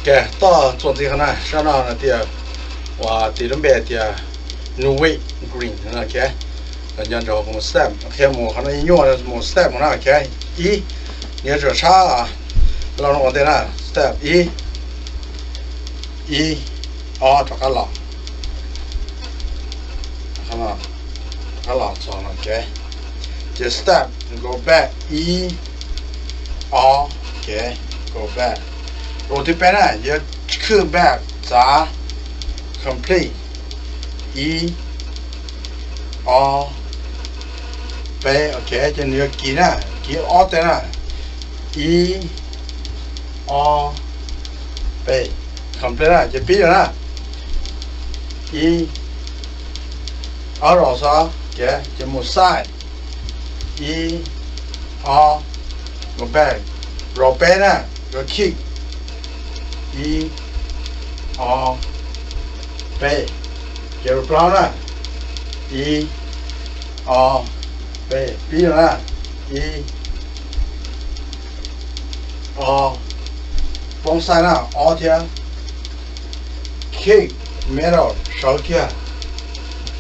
Ok, toj txuas ntxiv qhov na, sab no tias, uas tis lub npe tias Nuvei Green no, ok. Nco ntsoov mus step, ok, mus qhov no ib nyuag mus step mus na, ok. Ib, nws yuav tsum sab los ua ntej na, step ib, ib, ob, rov qab los, rov qab los txog no, ok. Ces step, go back, ib, ob, ok, go back. Rau thib peb na, yuav khwb back, txav, complete, ib, ob, peb, ok, ces nws yuav kiv na, kiv ob teg na, ib, ob, peb, complete na, ces pib rau na, ib, ob, rau xwb, ok, ces mus side, ib, ob, go back, rau peb na, go kick, ib, ob, peb, ces rau plaub na, ib, ob, peb, pib rau na, ib, ob, poob side na, ob thiab, kick middle, sawv kiag,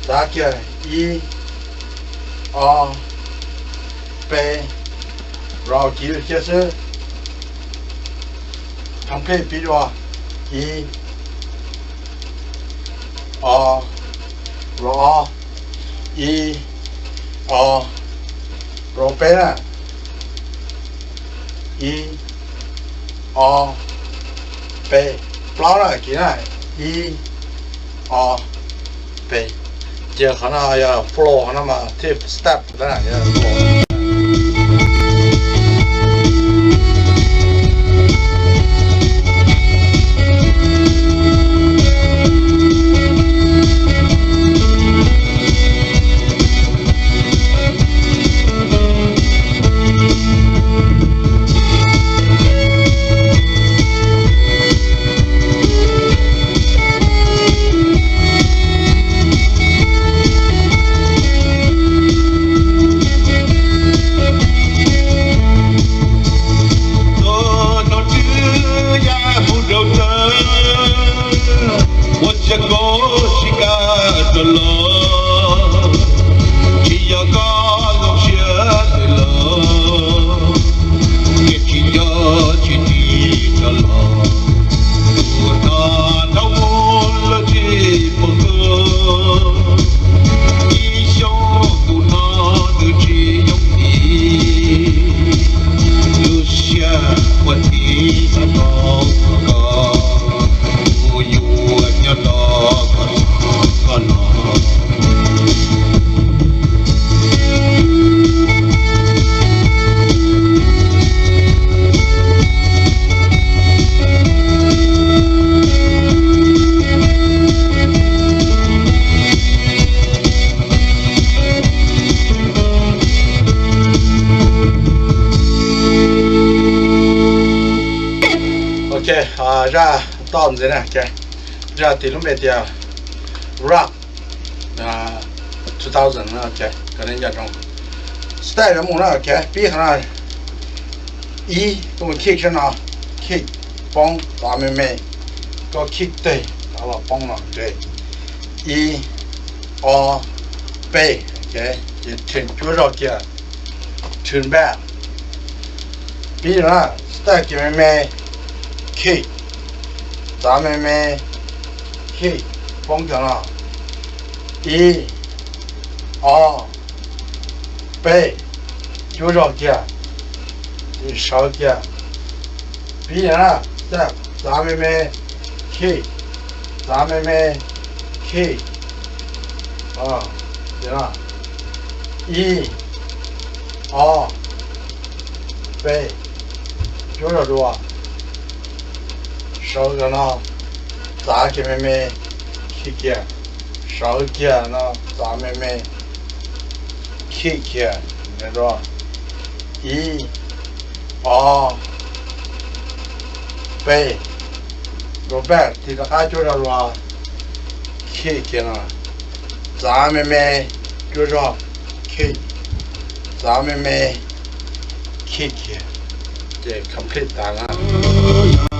txav kiag, ib, ob, peb, rau kiv kiag xwb, complete, pib dua, ib, ob, rau ob, ib, ob, rau peb na, ib, ob, peb, plaub na, kiv na, ib, ob, peb, ces qhov no yog flow, qhov no mas thiaj step tab na. Tus nom tswv yaj hu rau koj, ua cas koj tsis kam rov los? Tsis yog koj zoo siab twg los, tiam sis yog tsis tiv rov los, tus no thaum ub los tsis pom koj. Ib xyoos tus no nws tsis yooj yim, lub siab ua tib tau koj, kuv yuav nyob tos koj no. Ok, zaj toj ntxiv na, zaj tis lub npe tias Rock two thousand, ok, kom nej nco ntsoov. Step yuav mus na, ok, pib qhov no, ib, koj mus kick sab no, kick, poob, txav me me, koj kick teg, txav los poob no, ib, ob, peb, ok, ces thwm cuab zog kiag, thwm back, pib na, step kiag me me, kick, txav me me, kick, poob kiag no, ib, ob, peb, cuab zog kiag, sawv kiag, pib na, txav me me, kick, txav me me, kick, ib, ob, peb, cuab zog dua, sawv kiag no, txav kiag me me, kick kiag, sawv kiag no, txav me me, kick kiag, ib, ob, peb, go back, tig rov qab cuab zog dua, kick kiag no, txav me me, cuab zog, kick, txav me me, kick kiag, ces complete tas na.